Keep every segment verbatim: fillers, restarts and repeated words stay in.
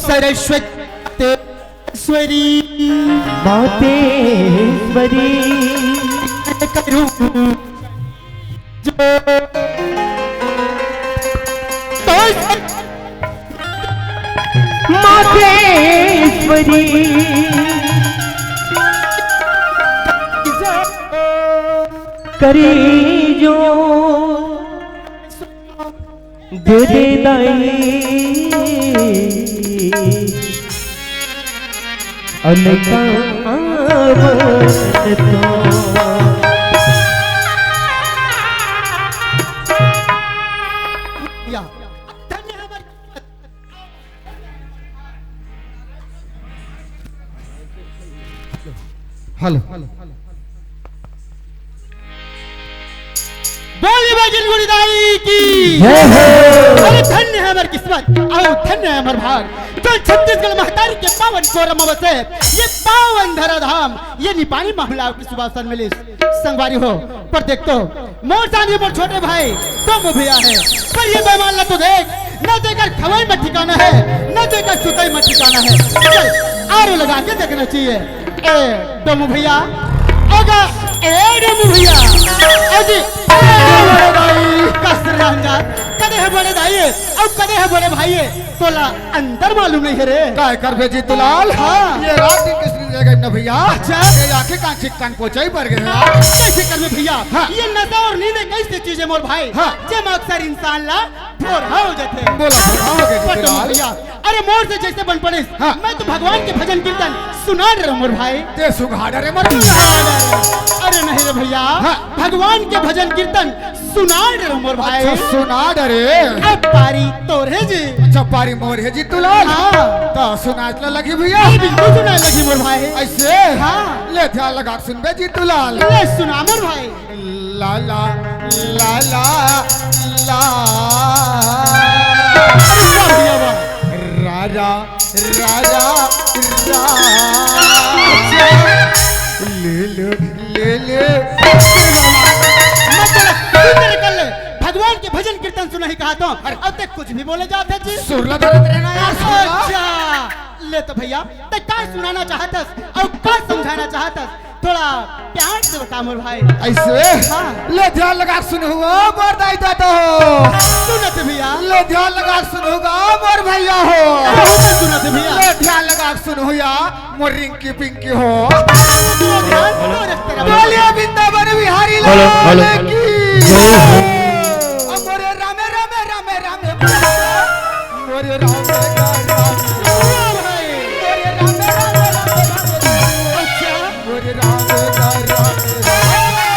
सरस्वती मातेश्वरी। मातेश्वरी। करूं जो तो मातेश्वरी। करी जो दे दे दाई अनका आवत तो। या, धन्य है हमारी। हेलो। बोली बाजिल गुरुदाई की। जय हो। अरे धन्य है हमार किस्मत, अउ धन्य है हमार भाग, जो छत्तीसगढ़ महतारी के पावन कोरम अवसे ये पावन धरा धाम, ये निपानी महू ल आव के सुभासन मिलिस। संगवारी हो, पर देख तो, मोर साथ ही मोर छोटे भाई डोमू भैया है, पर ये बेईमान ला तो देख, न तो एकर खवई में ठिकाना है, न तो एकर सुतई में ठिकाना है। चल, आरो लगा के देखना चाहिए। ए डोमू भैया, ओगा, ए डोमू भैया, ए जी, ए बड़े भाई, कस रंगा, कदे है बड़े भाई, अउ कदे है बड़े भाई, तोला अंतर मालूम नहीं है रे। काय करबे जीतूलाल? हाँ। ये रात दिन किस दिन रह गई ना भैया? अच्छा। ये आंखें कान छिक कान पोछा ही पड़ गए यार। कैसे करबे भैया? हाँ। ये नशा और नींद एक ऐसी चीज है मोर भाई, हाँ। जेमा अक्सर इंसान ला भोरहा हो जाथे। बोला, भोरहा हो गए पर तो जीतूलाल। भैया, अरे मोर से जैसे बन पड़े, हाँ। मैं तो भगवान के भजन कीर्तन सुना डरे मोर भाई। ते सुना डरे मोर भाई। अरे नहीं रे भैया, हाँ। भगवान के भजन कीर्तन सुना डरे मोर भाई। अच्छा, सुना डरे। अब पारी तोर हे जी। अच्छा, पारी मोर हे जीतूलाल। हाँ। तो सुनाय ला लगही भैया। अरे बिल्कुल सुनाय लगही मोर भाई। ऐसे? हाँ। ले ध्यान लगा के सुनबे जीतूलाल। ले सुना मोर भाई। ला ला, ला ला, ला। वाह भैया वाह। राजा, राजा, राजा। ले ले, ले ले। मैं तेरा सुंदर कर ले। भगवान के भजन कीर्तन सुनही कहा तो, अरे। अब तक कुछ भी बोले जात हे जी। सुर ला धरत रहना यार, सुर ला। अच्छा, ले तो भैया, ते का सुनाना चाहत हस अउ का समझाना चाहत हस, थोड़ा प्यार से बता मोर भाई। ऐसे? हाँ। ले ध्यान लगा के सुनहू, मोर दाई ददा हो। सुनत भैया। ले ध्यान लगा के सुनहू गा, मोर भैया हो। बहुत सुनत भैया। ले ध्यान लगा के सुनहू या, मोर रिंकी पिंकी हो। बोलिए वृंदावन बिहारी हेलो, हेलो। लाल की। जय हो। मोरे रामे, रामे, रामे, रामे। मोरे रामे, रामे, रामे। मोरे रामे, रामे, रामे, रामे। अच्छा। मोरे रामे, रामे, रामे, रामे।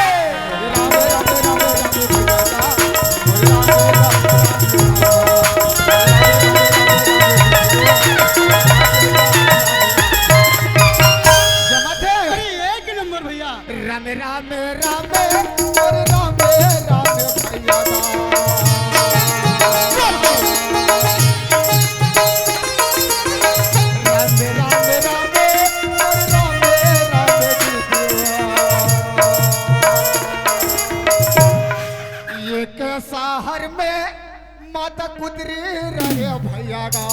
जमात है। अरे, एक नंबर भैया। राम राम राम, अरे राम राम भैया राम। राम राम राम, अरे राम राम जी। एक शहर में माता कुदरी रहे भैया गा।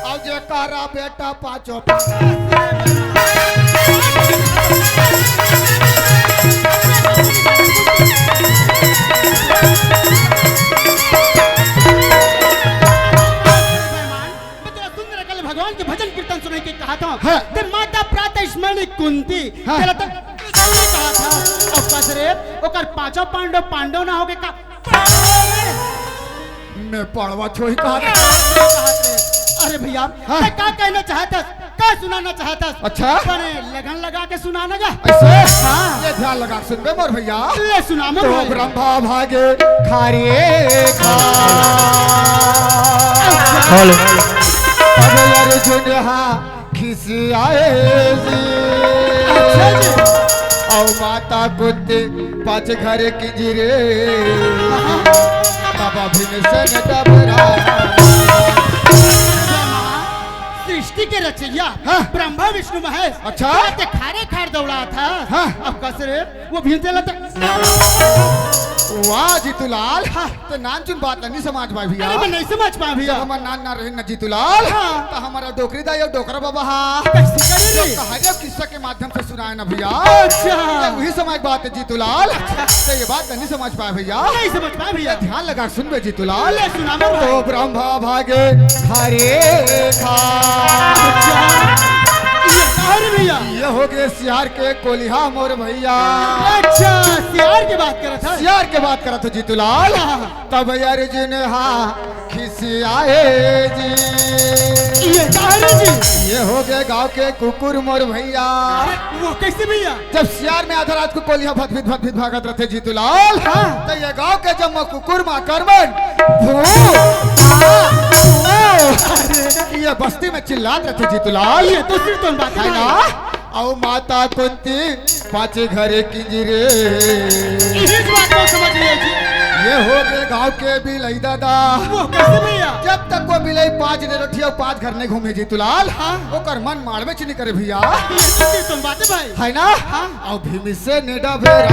अउ जेकरा बेटा पाँचों पाँच। मैं तोला सुंदर कल भगवान के भजन कीर्तन सुनई के कहा था। हाँ। ते माता प्रातः स्मरणी कुंती। हाँ। तेला तो कहा था। अब कस रे, ओकर पाँचों पांडव, पांडव ना होके का? मैं पड़वा छोही कहा था। अरे भैया, हाँ। ते का कहना चाहत हस? का सुनाना चाहत हस? अच्छा। बने लगन लगा के सुनाना गा। ऐसे? हाँ। ले ध्यान लगा के सुनबे मोर भैया। ले सुना मोर तो भाई। ब्रह्मा भागे खारे खा। हेलो। अब अर्जुन हा खिसियाए जी। अच्छा जी। अउ माता कुंती पाँच घर की जी रे। हाँ। तब भीमसेन डबरा। सृष्टि के रचैया हाँ। ब्रह्मा विष्णु महेश। अच्छा। तो ते खारे खार दौड़ा था। हाँ। अब कस रे वो भीमसेन ला तो वाह जीतूलाल, हाँ। त नानचुन बात ला नहीं समझ पाए भैया। अरे, मैं नहीं समझ पाए भैया। जब हमर नान नान रहे न जीतूलाल, हाँ। त हमर डोकरी दाई अउ डोकरा बाबा हा। कैसे करे जो रे? कहा जो किस्सा के माध्यम से सुनाए ना भैया। अच्छा। त वही समय के बात है जीतूलाल। अच्छा। त ये बात नहीं समझ पाए भैया। नहीं समझ पाए भैया। ध्यान लगा सुन बे जीतूलाल। ले सुना मोर भाई। तो ब्रह्मा भागे हरे खा। अच्छा। ये कहा रे भैया? ये हो गए सियार के कोलिहा मोर भैया। अच्छा, सियार के बात करत है। सियार के बात करत हो जीतूलाल। हाँ। तब अर्जुन हा खिसियाए जी। ये का हरे जी? ये हो गए गांव के कुकुर मोर भैया। अरे, वो कैसे भैया? जब सियार में आधा रात को कोलिहा भत भित भत भित भागत रहते जीतूलाल, हाँ। तो ये गांव के जम्मो कुकुर माकर मन भू, आ, आ, ये बस्ती में चिल्लात रहते जीतूलाल। ये तो सिर्फ तुम बात है ना? अउ माता कुंती पाछे घरे किंजरे। इही बात को समझ लियो जी। ये हो गए गांव के बिलई दादा। वो कैसे भैया? जब तक वो बिलई पाँच डे रोटी अउ पाँच घर नहीं घूमे जीतूलाल, हाँ। ओकर मन माड़बे च नहीं करे भैया। ये तो सिर्फ तुम बात है भाई। है ना? हाँ। अउ भीम से ने डबेरा।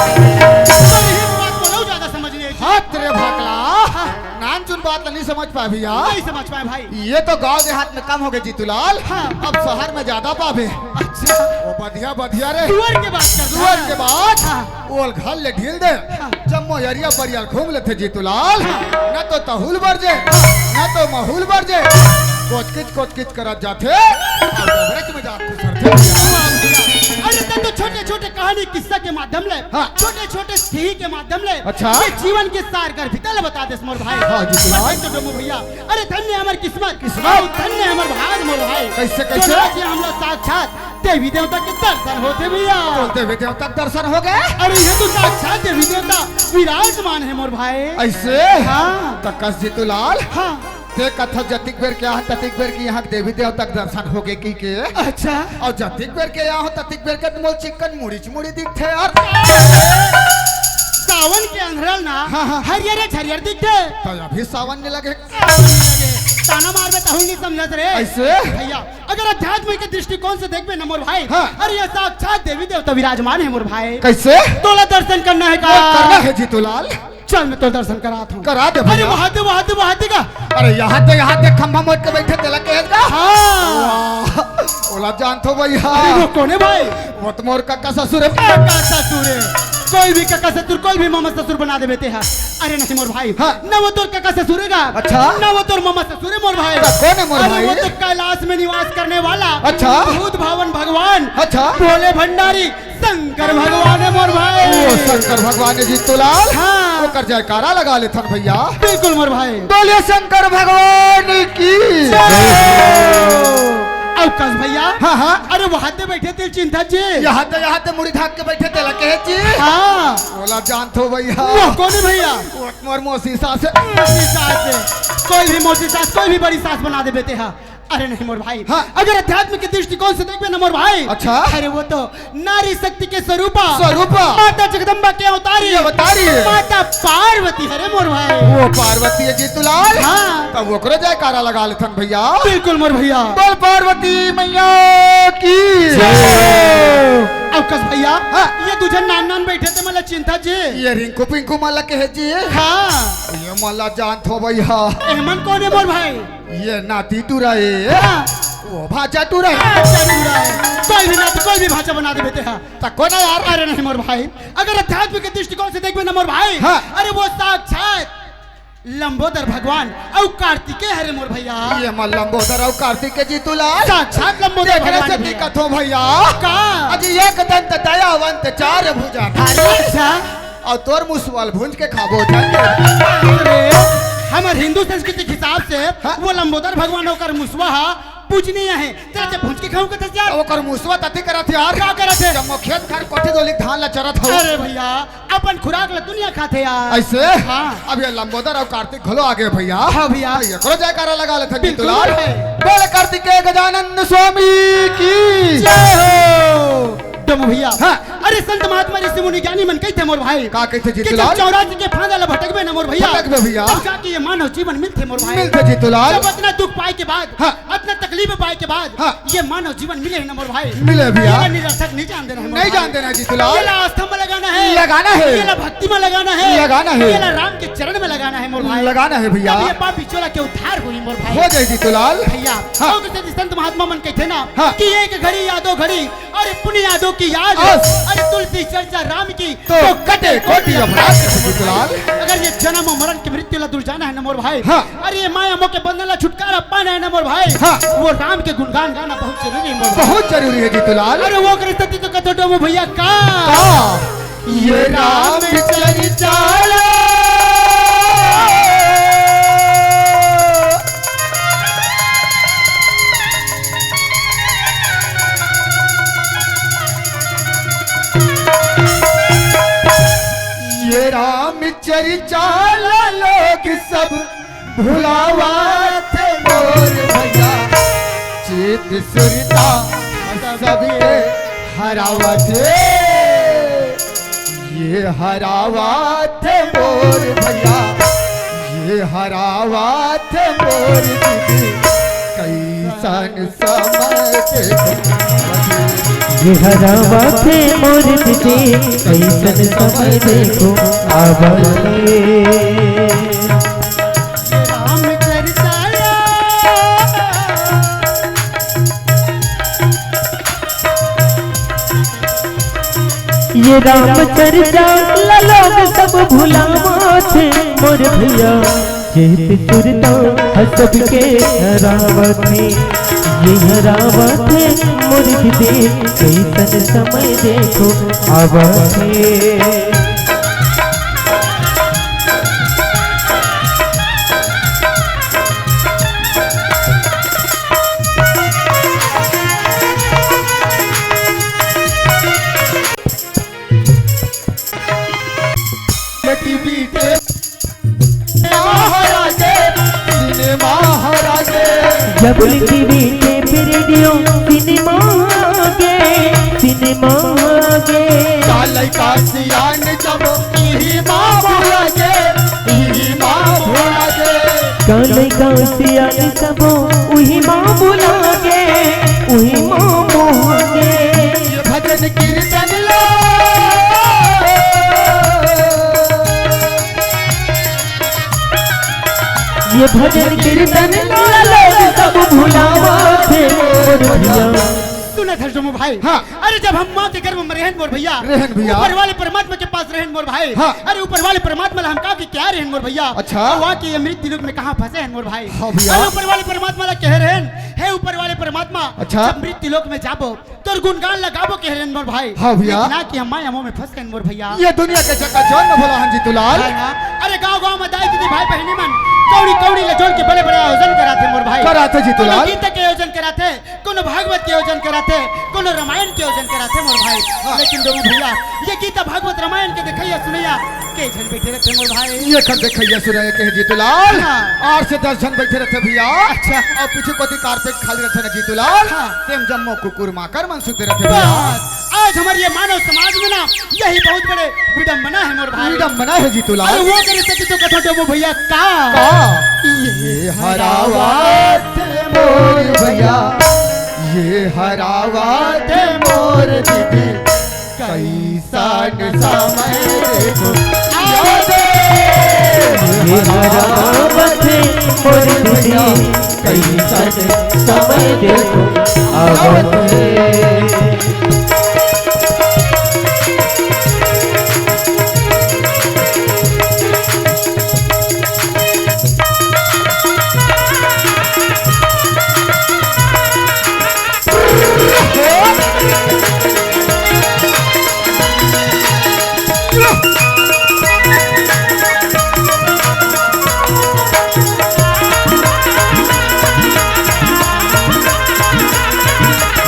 इही बात को लो ज्यादा समझ लियो जी। हाथ रे भागला। हाँ। नानचुन बात ला नहीं समझ पाए भैया। नहीं समझ पाए भाई। ये तो गांव देहात में कम हो गए जीतूलाल। हाँ। अब शहर में ज्यादा पाबे। अच्छा। वो बढ़िया बढ़िया रे। सुअर के बात कर। सुअर के बात। हाँ। ओल घर ले ढील दे। हाँ। जम्मो एरिया बरियाल घूम लेथे जीतूलाल। हाँ। ना तो तहुल बर जे, ना तो माहूल बर जे। कोचकिच कोचकिच करत जाथे। अरे तब तो छोटे छोटे कहानी किस्सा के माध्यम ले, हाँ। छोटे छोटे स्थिति के माध्यम ले, अच्छा। ये जीवन के सार गर्भिता ले बता देस मोर भाई। हाँ जी, सुनाओ। बस तो डोमू भैया, अरे धन्य हमर किस्मत, किस्मत। अरे धन्य हमर भाग मोर भाई। कैसे, कैसे? जो आज ये हमला साक्षात देवी देवता के दर्शन होथे भैया। तो देवी देवता के दर्शन हो गए? अरे ये तो साक्षात देवी देवता विराजमान है मोर भाई। ऐसे? हाँ। त कस जीतूलाल? हाँ। ते कथा जतिक बेर के यहाँ, ततिक बेर के यहाँ के देवी देवता के दर्शन हो गए की के? अच्छा। अउ जतिक बेर के यहाँ हो, ततिक बेर के मोल चिक्कन मुड़ी च मुड़ी दिखथे यार। सावन के अंधरल ना, हाँ, हाँ। हरियर च हरियर दिखथे। त अभी सावन नहीं लगे। ताना मारबे तहू नहीं समझत रे। ऐसे? भैया, अगर अध्यात्म के दृष्टिकोण से देखबे ना मोर भाई, हाँ। अरे ये साक्षात देवी देवता विराजमान है मोर भाई। कैसे? तोला दर्शन करना है का? करना है जीतूलाल। चल, मैं तो दर्शन करात हूँ। करा दे अरे भैया। वहाँ दे, वहाँ दे, वहाँ दे का। अरे यहाँ दे, यहाँ दे, खंभा मोड़ के बैठे तेला कहे का? हाँ। वाह, ओला जानथो भैया। अरे वो कौन है भाई? वो तो मोर काका ससुर है। काका ससुर है। कोई भी काका ससुर, कोई भी मामा ससुर बना देबे ते हा। अरे नहीं मोर भाई। हाँ। ना वो तोर काका ससुर है का? अच्छा। ना वो तोर मामा ससुर है मोर भाई। तो कौन है मोर अरे भाई? वो तो कैलाश में निवास करने वाला अच्छा। भूत भावन भगवान अच्छा। भोले भंडारी शंकर भगवान है मोर भाई। ओ शंकर भगवान है जीतूलाल। हाँ। ओकर जयकारा लगा लेथन भैया। बिल्कुल मोर भाई। बोलिए शंकर भगवान की जय। अउ कस भैया। हाँ, हाँ। अरे वहाँ ते बैठे थे चिंता जी। यहाँ ते, यहाँ ते मुड़ी ढाक के बैठे तेला कहे जी। हाँ। ओला जानथो भैया। वो कौन है भैया? वो मोर मौसी सास है। मौसी सास है। कोई भी मौसी सास, कोई भी बड़ी सास बना देबे ते हा। अरे नहीं मोर भाई, हाँ। अगर अध्यात्म के दृष्टिकोण से देखबे ना मोर भाई, अच्छा। अरे वो तो नारी शक्ति के स्वरूपा, स्वरूपा। माता जगदम्बा के अवतारी, ये अवतारी है। माता पार्वती हरे मोर भाई। वो पार्वती है जीतूलाल। हाँ। तब ओकरो जयकारा लगा लेथन भैया। बिल्कुल मोर भैया। बोल पार्वती मैया की जय। अउ कस भैया, हाँ। ये दू झन नान नान बैठे ते मला चिंता जी। ये रिंकू पिंकू मला कहे जी। हाँ। ये मला जानथो भैया। एमन कौन है मोर भाई? ये नाती टूरा है। हाँ। वो भाचा टूरा है। भाचा टूरा है। कोई भी नाती, कोई भी भाचा बना देबे ते हा। त कोन है यार? अरे नहीं मोर भाई, अगर अध्यात्म के दृष्टिकोण से देखबे ना मोर भाई, हाँ। अरे वो साक्षात लंबोदर भगवान अउ कार्तिकेय हरे मोर भैया। ये मोर लंबोदर अउ कार्तिकेय जीतूलाल। साक्षात लंबोदर देखने भगवान से भैया। दिक्कत हो भैया। का? अजी एक दंत दयावंत चार भुजा। अरे अच्छा। अउ तोर मुसवा ल भूंज के खाबो जान। अरे, हमर हिंदू संस्कृति के हिसाब से हाँ। वो लंबोदर भगवान ओकर मुसवा हा पूजनीय है। तेला ते भूंज के खाऊं कथस यार? ओकर मुसवा तते करत यार। का करत है? जब वो खेत खार कोठी डोली धान ला चरत हो। अरे भैया, अपन खुराक ला दुनिया खाथे यार। ऐसे? हाँ। अब ये लंबोदर अउ कार्तिक घलो आगे भैया। हाँ भैया। एकरो जयकारा लगा लेथन बिल्कुल जीतूलाल। है। बोल कार्तिकेय गजानन स्वामी की जय हो। डोमू भैया। हाँ। अरे संत महात्मा ऋषि मुनि ज्ञानी मन कहिथे मोर भाई। का कहिथे कि जीतूलाल? जब चौरासी के फांदा ला भटकबे ना मोर भैया। भटकबे भैया। तब जाके ये मानव जीवन मिलथे मोर भाई। मिलथे जीतूलाल। जब अतना दुख पाए के बाद, हाँ। अतना तकलीफ पाए के बाद, हाँ। ये मानव जीवन मिले है ना मोर भाई। मिले भैया। ये निरर्थक नहीं जान देना है मोर नहीं भाई। जान देना जीतूलाल। ये ला आस्था में लगाना है। लगाना हे। एला भक्ति में लगाना हे। लगाना हे। एला राम के चरण में लगाना हे मोर भाई। लगाना हे भैया। तब ये पापी चोला के उद्धार होही मोर भाई। हो जाही जीतूलाल। भैया, हाँ। अउ कइसे संत महात्मा मन कहिथे ना हाँ। कि एक घड़ी या दो घड़ी, अरे पुनि यादों की याद, अस। अरे तुलसी चर्चा राम की, तो तो कटे कोटि अपराध जीतूलाल। अगर ये जन्म मरण के मृत्यु ला दूर जाना हे ना मोर भाई, हाँ। अरे ये माया मोह के बंधन ला छुटकारा पाना हे ना मोर भाई, हाँ। वो राम के गुणगान गाना बहुत जरूरी हे मोर भाई। बहुत जरूरी हे जीतूलाल। अरे वो करे सती तो कथो डोमू भैया का? का? ये राम चरिचाला। ये राम चरिचाला लोग सब भुलावत मोर भैया, चेत सुरता सबके हरावत। ये हरावत मोर भैया, ये हरावत मोर दीदी, कइसन समय देखो। ये हरावत मोर दीदी, कइसन समय देखो आवत हे। राम चरिताला। ये राम चरिताला लोग सब भुलावत हे मोर भैया। चेत सुरता ह सबके हरावत हे, ये हरावत हे मोर दीदी, कइसन समय देखो आवत हे। टीवी के महाराजे, सिनेमा महाराजे। जब टीवी के फिर रेडियो सिनेमा गे, सिनेमा गे। का लइका सियान जब इही माँ भुला गे, इही माँ भुला गे। का लइका सियान सब उही माँ भुला गे, उही माँ भुला गे। ये भजन कीर्तन ला। ये भजन कीर्तन ला लोग सब भुलावत हे मोर भैया। सुनत हस डोमू भाई। हाँ। अरे जब हम माँ के गर्भ में रहेन मोर भैया, रहेन भैया। ऊपर वाले परमात्मा के पास रहेन मोर भाई। हाँ। अरे ऊपर वाले परमात्मा ला हम का के क्या रहेन मोर भैया? अच्छा। अउ आके ये मृत्यु लोक में कहाँ फंसे हन मोर भाई? हाँ भैया। अरे ऊपर वाले परमात्मा ला कहे रहेन, हे ऊपर वाले परमात्मा, अच्छा। जब मृत्यु लोक में जाबो, तोर गुणगान ला गाबो कहे रहेन मोर भाई। हाँ भैया। लेकिन आके हम माया मोह में फंस गेन मोर भैया। ये दुनिया के चक्काजाम में भुला हन जीतूलाल। हाँ, हाँ। अरे गाँव गाँव में दाई दीदी भाई बहिनी मन कौड़ी कौड़ी ला जोड़ के बड़े बड़े आयोजन कराथे मोर भाई। कराथे जीतूलाल। कोनो गीत के आयोजन कराथे, कोनो भागवत के आयोजन कराथे, कोनो रामायण के आयोजन कराथे मोर भाई। हाँ। लेकिन डोमू भैया, ये गीता भागवत रामायण के देखइया सुनइया के झन बैठे रहिथे मोर भाई। ये कर देखइया सुनइया के जीतूलाल। हाँ। आठ से दस झन बैठे रहिथे भैया। अच्छा। अउ पीछू कोती कारपेट खाली रहिथे ना जीतूलाल। हाँ। तेम जम्मो कुकुर माकर मन सुते रहिथे भैया। बस, आज हमर ये मानव समाज में ना यही बहुत बड़े विडंबना हे मोर भाई। विडंबना हे जीतूलाल। अरे वो करे सती तो कथो डोमू भैया का? का? ये हरावत मोर भैया, ये हरावत मोर दीदी, कइसन समय देखो आवत हे। ये हरावत हे मोर दीदी, कइसन समय देखो आवत हे।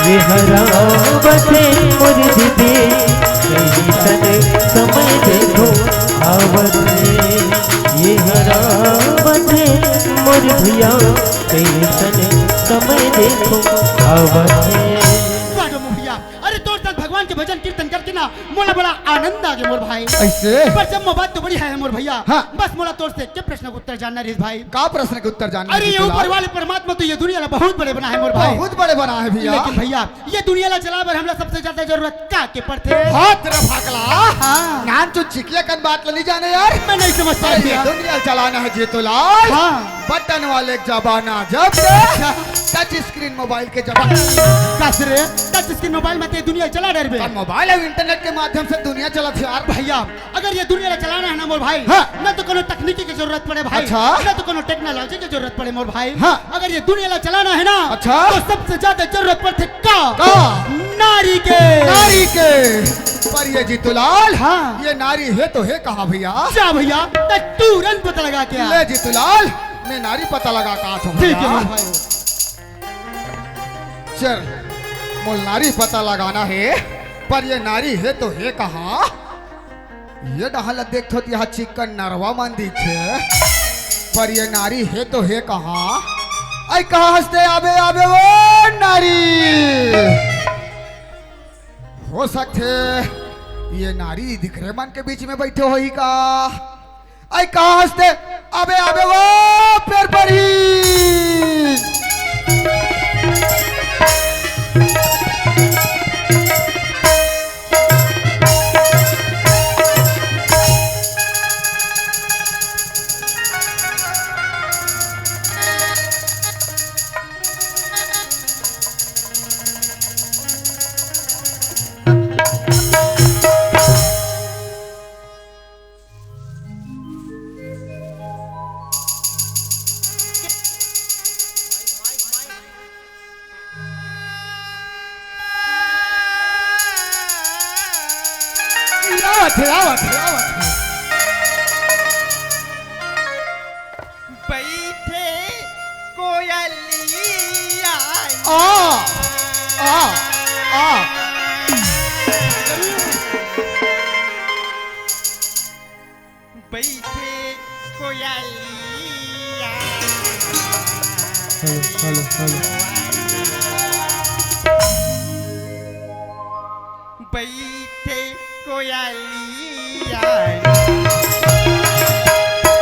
ये हरावत हे मोर दीदी, कइसन समय देखो आवत हे। ये हरावत हे मोर भैया, कइसन समय देखो आवत हे। वाह डोमू भैया, अरे तोर साथ भगवान के भजन कीर्तन करके ना मोला बड़ा आनंद आ गया मोर भाई। ऐसे? पर जब मोर बात तो बड़ी है मोर भैया। हाँ। बस मोला तोर से के प्रश्न के उत्तर जानना रहिस भाई। का प्रश्न के उत्तर जानना अरे, ये ऊपर वाले परमात्मा तो ये दुनिया ला बहुत बड़े बना है मोर भाई। बहुत बड़े बना है भैया। लेकिन भैया, ये दुनिया ला चला बर हमला सबसे ज्यादा जरूरत का के पड़थे? हाथ रे भागला। हाँ। नान तो चिकिया कन बात ला नहीं जाने यार। मैं नहीं समझ पाया अरे, ये भैया। दुनिया चलाना है जीतूलाल। हाँ। बटन वाले जमाना जब से अच्छा। टच स्क्रीन मोबाइल के जमाना। कस रे, टच स्क्रीन मोबाइल में ते दुनिया चला डरबे। अब मोबाइल और इंटरनेट के माध्यम से दुनिया चलत है यार। भैया, अगर ये दुनिया ला चलाना है ना मोर भाई, हाँ। ना तो कोनो तकनीकी की जरूरत पड़े भाई, अच्छा। ना तो कोनो टेक्नोलॉजी की जरूरत पड़े मोर भाई। हाँ। अगर ये दुनिया ला चलाना है ना, अच्छा। तो सबसे ज्यादा जरूरत पड़थे का? का? नारी के। नारी के। पर ये जीतूलाल, हाँ। ये नारी है तो है कहाँ भैया? जा भैया, ते तुरंत पता लगा के आ। ले जीतूलाल, मैं नारी पता लगा का आथों ठीक है भैया। मोर भाई। चल, मोला नारी पता लगाना है, पर ये नारी है तो है कहाँ? ये डहर ला देखथों त यहाँ चिक्कन नरवा मन दिखे, पर ये नारी है तो है कहाँ? अई कहाँ हस ते आबे आबे ओ नारी? हो सकथे ये नारी दिखरे मन के बीच में बैठे होही का? अई कहाँ हस ते? अबे, अबे, वो पेड़ पर ही। आवत हे, आवत हे, आवत हे। बइठे कोयलिया। आ, आ, आ। बइठे कोयलिया। Hello, hello, hello. बइठे कोयलिया।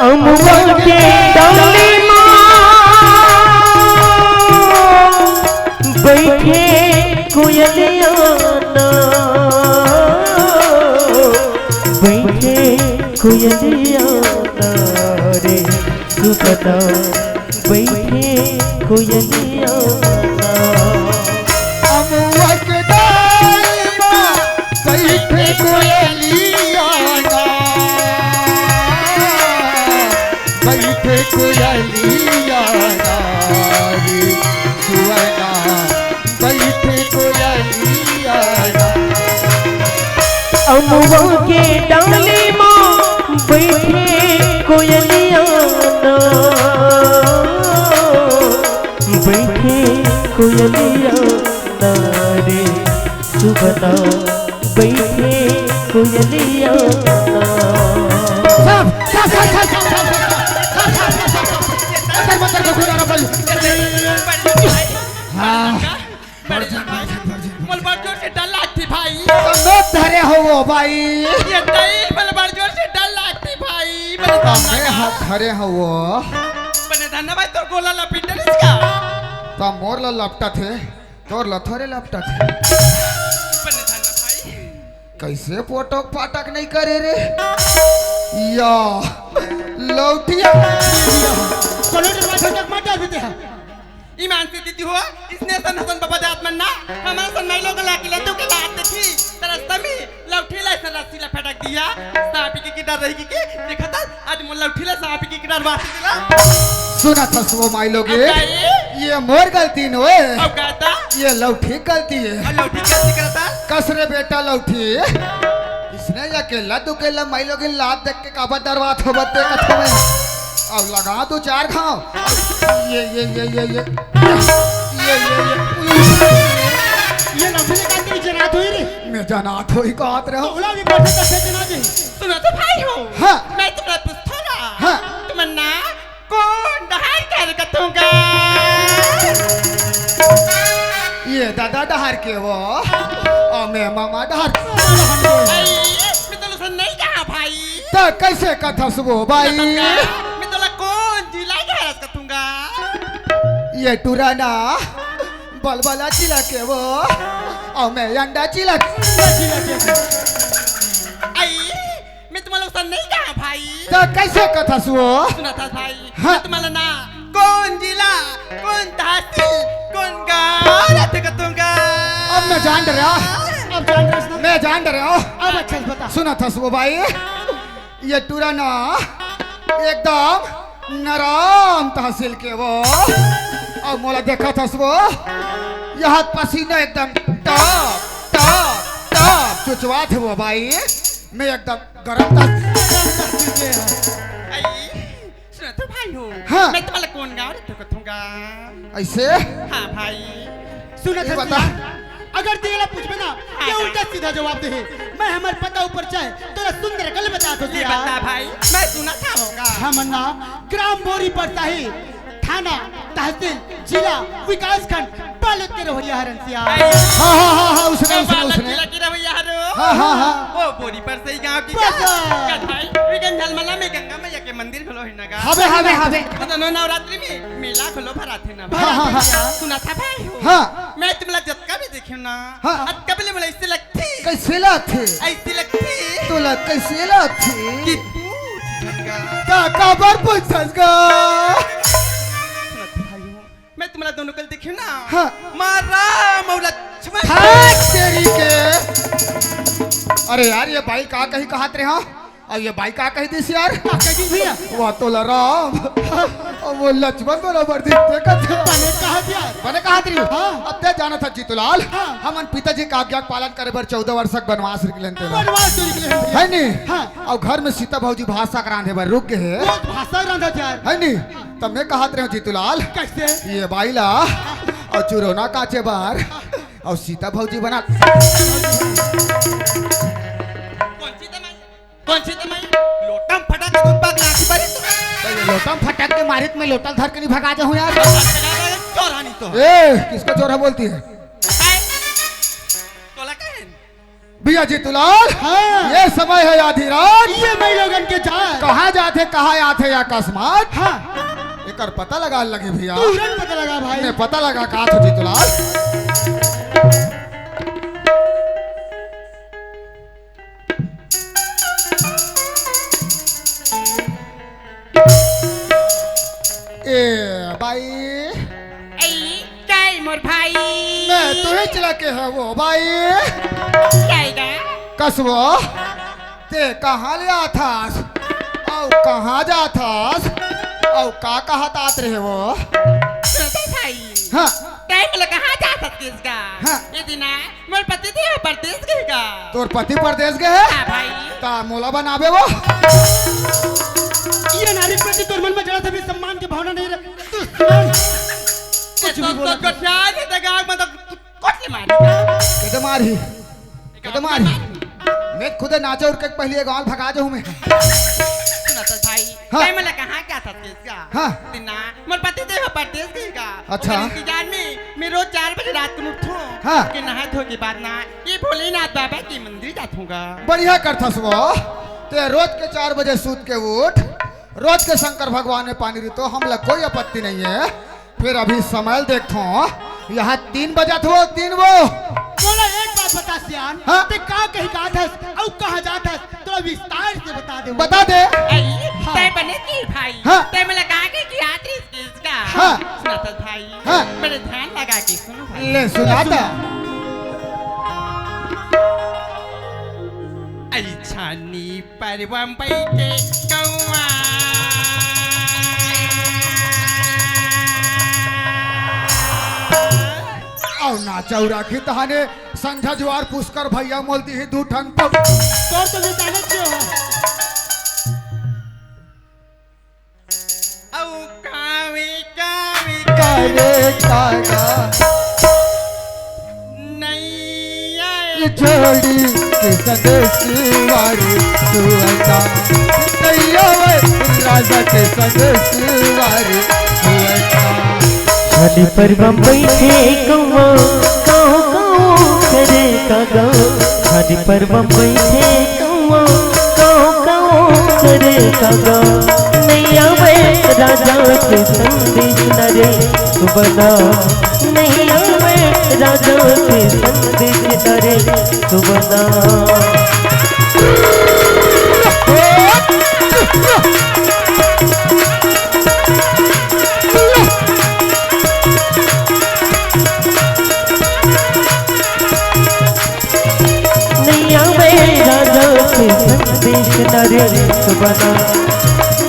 अमवा के डाली मा बइठे कोयलिया ना, बइठे कोयलिया ना रे सुखदा। बइठे कोयलिया ना। अमवा के डाल मा बइठे कोयलिया ना, बइठे कोयलिया ना रे सुअना, बइठे कोयलिया ना। अमवा के डाली मा बइठे कोयलिया ना, बइठे कोयलिया ना रे सुगना, बइठे कोयलिया ना। सब, सब, सब। अंदर मंदर को घुरा रहा। हाँ। बड़ जोर से डर लागथे भाई। तो मैं धरे हो वो भाई। ये तई बल बड़ जोर से डर लागथे भाई। तो मैं हाथ धरे हो वो। बने धन्ना भाई तोर गोला लपेट डरिस का? तो मोर ला लपटा थे, तोर ला थोरे लपटा थे। बने धन्ना भाई। कैसे पोटक पाटक नहीं करे रे? या लौटिया। चलो डरवा झंझट मत डर बेटे। ईमान से दीदी हो, इसने सन हसन बाबा जात मन ना, हमारा सन नहीं लोग ला के ले तू के लात देखी, तरस तमी, लौठी ला सन रस्सी ला फटक दिया, सांपी के, के डर रही की, के, देखा था, आज मोर लौठी ला सांपी के, के डर वासी दिला। सुना था सो माई लोगे, अब का ये? ये मोर गलती नोए, अब का था? ये लौठी गलती है। अब लौठी गलती करता? कस रे बेटा लौठी, इसने अकेला दुकेला माई लोगे लात देख के काबा डरवात हो बत्ते कथो में। अब लगा दो चार घाव। ये, ये, ये, ये, ये। ये, ये, ये। ये लफड़े का तेरी जनात होई रे। मैं जनात होई कहत रहो। तो उला भी बैठे तो से जना दे। सुनो तो भाई हो। हाँ। मैं तुम्हारा पूछतो ना। हाँ। तुम ना कौन डहार कर कतूंगा? ये दादा डहार के वो। अब मैं मामा डहर। अई, मैं तोला सुन नहीं कहा भाई। त कैसे कथस वो बाई? मैं तोला कौन जिला के हरस कथूंगा? ये टुरा ना बलबला जिला के वो, अउ मैं अंडा जिला के। अई, मैं तुम्हारा लोग सन नहीं कहा भाई। त कैसे कथस वो? सुना था भाई। हाँ। मैं तुम्हारा ना कौन जिला, कौन तहसील, कौन गांव रहते कथूंगा? अब मैं जान डरा। अब जान डरा ना? मैं जान डरा। अब अच्छा से बता। सुना था वो भाई, ये टुरा ना एकदम नराम तहसील के वो, अउ मोला देखा था वो, यहाँ पसीना एकदम टप टप टप चुचवा थे वो भाई। मैं एकदम गरम तहसील के हूँ। अई, सुना तो भाई हो। हाँ। मैं तुम्हारा कौन गांव रहते कथूंगा? ऐसे? हाँ भाई। सुना ये था बता। सुना। अगर तेला पूछबे ना, हाँ, ये हाँ। उल्टा सीधा जवाब दे। मैं हमर पता ऊपर चाहे तोरा सुंदर गल बता दो ये यार। बता भाई, मैं सुना था होगा। हमर नाम ग्राम बोरी परसाही, थाना, तहसील, जिला, विकासखंड, बालोद के रहोइया हरन सिया। हाँ, हाँ, हाँ, हाँ, उसने, वो उसने, बालोद उसने। जिला की रहोइया हरो। हाँ, हाँ, हाँ। वो बोरी परसाही गांव की बस। का? का भाई, विगन झलमला में गंगा मैया के मंदिर घलो है ना गा? हवे, हवे, हवे। तो दोनों नवरात्रि में मेला घलो भराथे ना। हाँ, हाँ, हाँ। सुना था भाई हो। हाँ। मैं तुमला जतका भी देखियो ना, हाँ। अतका भी ले मोला ऐसे लगथे। कैसे लगथे? ऐसे लगथे। तोला कैसे लगथे? कि पूछ झटका। का, काबर पूछस गा? सुना था भाई हो। मैं तुम्हारा दोनों कल देखियो ना। हाँ। माँ राम अउ लक्ष्मण। हाय तेरी के। अरे यार, ये बाई का कही कहात रहे, हाँ? अउ ये बाई का कही दिस यार? का कही दिस भैया? वाह तोला राम। अउ वो लक्ष्मण बरोबर दिखथे कथे। बने कहा यार। बने कहात रहे। हाँ। अब ते जाना था जीतूलाल। हाँ। हमन पिताजी का आज्ञा के पालन करे बर चौदह वर्ष तक वनवास निकलेन तेला। वनवास तो निकले हैं भैया। है नी? हाँ। अउ घर में सीता भौजी भात साग रांधे बर रुक गए हे। वो भात साग रांधा यार। है नी? तब मैं कहत रहे हूँ जीतूलाल, कैसे? ये बाई ला अउ चुरोना काचे बर अउ सीता भौजी बना। कौन सीता माई? कौन सीता माई? लोटम फटक के तुम पग लाठी मारी। तो ये लोटम फटक के मारित में लोटल धर के नहीं भगा जाऊँ यार। चोर आनी तो। ए, किसको चोर है बोलती है? तोला कहे? भैया जीतूलाल, हाँ। ये समय है आधी रात। ये मैं लोगन के जात। कहाँ जात है, कहाँ आत है या अकस्मात? हाँ। एकर पता लगा लगे भैया। तुरंत पता लगा भाई। ने पता लगा का तो जीतूलाल। ए बाई। ए, काय मोर भाई? मैं तुहे चला के है वो बाई। जाएगा? कसवो, ते कहाँ ले आथस? अउ कहाँ जाथस? अउ का कहत आत रहे वो? सुनते भाई। हाँ। तै मोला कहाँ जाथस किसका? हाँ। ये दिना मोर पति देव परदेस गे हे का? तोर पति परदेस गे हे? हाँ भाई। ता मोला बनाबे वो? ये नारी के प्रति तोर मन में जरा सा भी सम्मान के भावना नहीं रहे। तू सुन। कुछ भी तो, बोला तो, तो शायद ये दगा में तो कुछ नहीं मारी। कदे मारी। कदे मारी। मैं खुदे नाचा उड़ के पहले गांव भगा जाऊं मैं। सुना तो भाई। हाँ। तै मोला कहाँ जाथस किसका? हाँ। दिना, मोर पति देव परदेस गे हे का? अच्छा। ओकर इंतजार में मैं रोज चार बजे रात को उठूं। हाँ। कि नहाए धो के बाद ना, ये भोलेनाथ बाबा के मंदिर जाथूंगा। बढ़िया करथस वो। ते रोज के चार बजे सूत के उठ, रोज के शंकर भगवान में पानी रितो, हमला कोई आपत्ति नहीं है। फिर अभी समय देखथों, यहाँ तीन बजत हे, तीन वो। मोला एक बात बता सियान, हाँ? ते का कही का थस, अउ कहाँ जाथस, थोड़ा विस्तार से बता दे। बता दे। आई, हाँ। तै बने की भाई, हाँ। तै मोला का कही कि आत रहिस किसका? हाँ। सुनाथस भाई, हाँ। बड़े ध्यान लगा के सुनो भाई। ले सुना तो। आई छानी पर बम्बई के कौआ। अउ ना चौरा की तहाने संझा जुआर पुष्कर भैया मोल दिही दू ठन तो। तोर तो निशाने क्यों है? अउ कावे, कावे, कावे कागा। नैया। ये जोड़ी के संदेश वारी सुअता। नैया वे राजा के संदेश वारी सुअता। छानी पर बम्बई के कौआ, काऊ, काऊ, रे कागा, खाली परवा बैठे कौआ, काव काव करे कागा। नइ आवय राजा के संदेश न रे सुबना, नइ आवय राजा के संदेश न रे सुबना। नइ आवय राजा के संदेश न रे सुबना,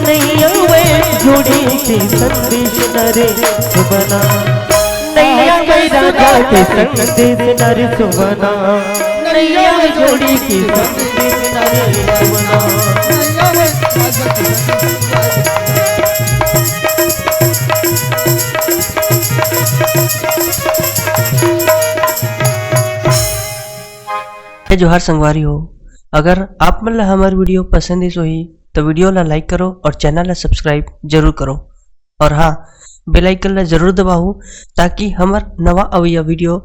नइ आवय जोड़ी के संदेश न रे सुबना। नइ आवय राजा के संदेश न रे सुबना, नइ आवय जोड़ी के संदेश न रे सुबना। जय जोहार संगवारी हो, अगर आप मन ला हमर video पसंद आइस होही, तो video ला like करो और channel ला subscribe जरूर करो। और हाँ, bell icon ला जरूर दबाओ, ताकि हमर नवा अवइया video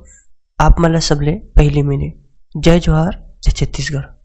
आप मन ला सबले पहली मिले। जय जोहार, जय छत्तीसगढ़।